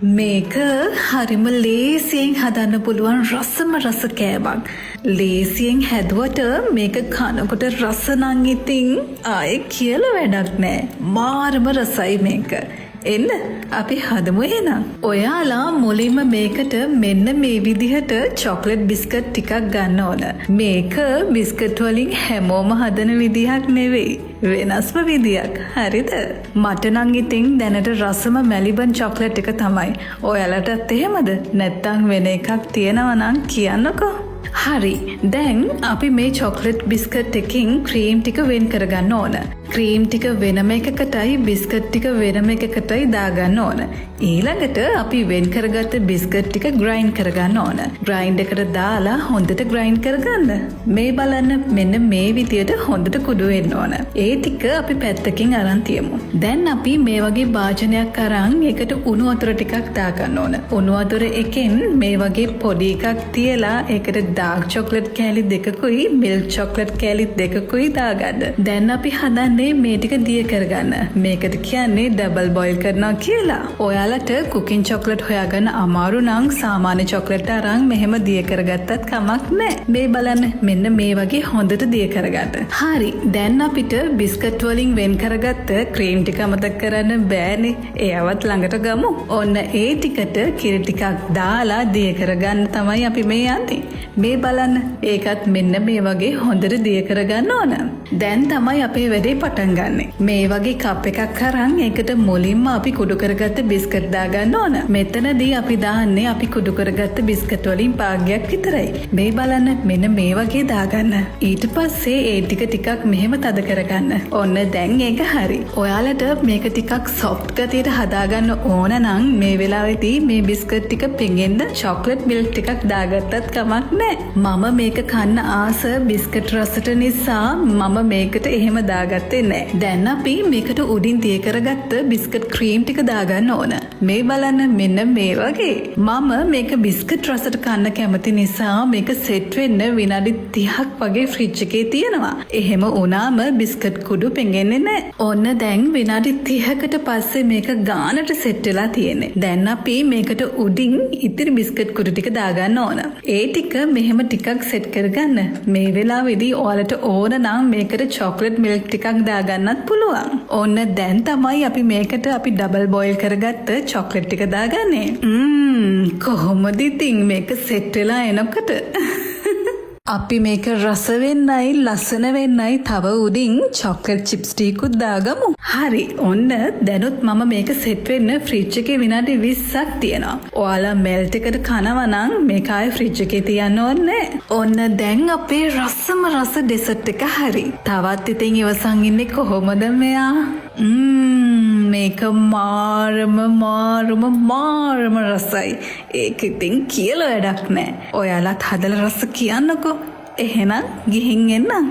මේක හරිම ලේසියෙන් හදන්න පුළුවන් රසම රස කෑමක්. ලේසියෙන් හැදුවට මේක කනකොට රස නම් ඉතින් ආයේ කියලා වැඩක් නෑ. මාරම රසයි මේක. එන්න අපි හදමු එහෙනම්. ඔයාලා මුලින්ම මේකට මෙන්න මේ විදිහට චොක්ලට් බිස්කට් ටිකක් ගන්න ඕන. මේක බිස්කට් වලින් හැමෝම හදන විදිහක් නෙවෙයි. වෙනස්ම විදියක්. හරිද? මට නම් ඉතින් දැනට රසම මැලිබන් චොක්ලට් එක තමයි. ඔයාලටත් එහෙමද? නැත්තම් වෙන එකක් තියෙනවා නම් කියන්නකෝ. හරි. දැන් අපි මේ චොක්ලට් බිස්කට් එකකින් ක්‍රීම් ටික වෙන් කරගන්න ඕන. ක්‍රීම් ටික වෙනම එකකටයි බිස්කට් ටික වෙනම එකකටයි දාගන්න ඕන. ඊළඟට අපි වෙන් කරගත්ත බිස්කට් ටික ග්‍රයින්ඩ් කරගන්න ඕන. ග්‍රයින්ඩ් එකට දාලා හොඳට ග්‍රයින්ඩ් කරගන්න. මේ බලන්න, මෙන්න මේ විදියට හොඳට කුඩු වෙන්න ඕන. ඒ ටික අපි පැත්තකින් අරන් තියමු. දැන් අපි මේ වගේ භාජනයක් අරන් ඒකට උණු වතුර ටිකක් දාගන්න ඕන. උණු වතුර එකෙන් මේ වගේ පොඩි එකක් තියලා ඒකට ඩාර්ක් චොක්ලට් කෑලි දෙකකුයි මිල්ක් චොක්ලට් කෑලි දෙකකුයි දාගන්න. දැන් අපි හදන්නේ මේ ටික දිය කරගන්න. මේකට කියන්නේ ඩබල් බොයිල් කරනවා කියලා. ඔයාලට කුකින් චොක්ලට් හොයාගන්න අමාරු නම් සාමාන්‍ය චොක්ලට් අරන් මෙහෙම දිය කරගත්තත් කමක් නෑ. මේ බලන්න, මෙන්න මේ වගේ හොඳට දිය කරගන්න. හරි. දැන් අපිට බිස්කට් වලින් වෙන් කරගත්ත ක්‍රීම් ටික අමතක කරන්න බෑනේ. එයාවත් ළඟට ගමු. ඔන්න ඒ ටිකට කිරි ටිකක් දාලා දිය කරගන්න තමයි අපි මේ යන්නේ. මේ බලන්න, ඒකත් මෙන්න මේ වගේ හොඳට දිය කරගන්න ඕන. දැන් තමයි අපේ වැඩේ පටන් ගන්නෙ. මේ වගේ කප් එකක් අරන් ඒකට මුලින්ම අපි කුඩු කරගත්ත බිස්කට් දාගන්න ඕන. මෙතනදී අපි දාන්නේ අපි කුඩු කරගත්ත බිස්කට් වලින් භාගයක් විතරයි. මේ බලන්න, මෙන්න මේ වගේ දාගන්න. ඊට පස්සේ ඒ ටික ටිකක් මෙහෙම තද කරගන්න. ඔන්න දැන් ඒක හරි. ඔයාලට මේක ටිකක් සොෆ්ට් ගතියට හදාගන්න ඕන නම් මේ වෙලාවේදී මේ බිස්කට් ටික පෙඟෙන්න චොක්ලට් මිල්ක් ටිකක් දාගත්තත් කමක් නෑ. මම මේක කන්න ආස බිස්කට් රසට නිසා මම මේකට එහෙම දාගත්තේ නෑ. දැන් අපි මේකට උඩින් දිය කරගත්ත බිස්කට් ක්‍රීම් ටික දාගන්න ඕන. මේ බලන්න, මෙන්න මේ වගේ. මම මේක බිස්කට් රසට කන්න කැමති නිසා මේක සෙට් වෙන්න විනාඩි 30ක් වගේ ෆ්‍රිජ් එකේ තියෙනවා. එහෙම වුණාම බිස්කට් කුඩු පෙඟෙන්නේ නෑ. ඔන්න දැන් විනාඩි 30කට පස්සේ මේක ගානට සෙට් වෙලා තියෙන්නේ. දැන් අපි මේකට උඩින් ඉතිරි බිස්කට් කුඩු ටික දාගන්න ඕන. ඒ ටික මෙහෙම ටිකක් සෙට් කරගන්න. මේ වෙලාවේදී ඔයාලට ඕන නම් මේකට චොක්ලට් මිල්ක් ටිකක් දාගන්නත් පුළුවන්. ඔන්න දැන් තමයි අපි මේකට අපි ඩබල් බොයිල් කරගත්ත චොක්ලට් ටික දාගන්නේ. කොහොමද ඉතින් මේක සෙට් වෙලා එනකොට? අපි මේක රස වෙන්නයි ලස්සන වෙන්නයි තව උඩින් චොක්ලට් චිප්ස් ටිකකුත් දාගමු. හරි. ඔන්න දැනුත් මම මේක සෙට් වෙන්න ෆ්‍රිජ් එකේ විනාඩි 20ක් තියනවා. ඔයාලා මෙල්ට් එකට කනවා නම් මේක ආයේ ෆ්‍රිජ් එකේ තියන්න ඕනේ නෑ. ඔන්න දැන් අපේ රසම රස ඩෙසර්ට් එක හරි. තවත් ඉතින් ඉවසන් ඉන්නේ කොහොමද මෙයා? මේක මාරම මාරම මාරම රසයි. ඒක ඉතින් කියලා වැඩක් නෑ. ඔයාලත් හදලා රස කියන්නකෝ. එහෙනම් ගිහින් එන්නම්.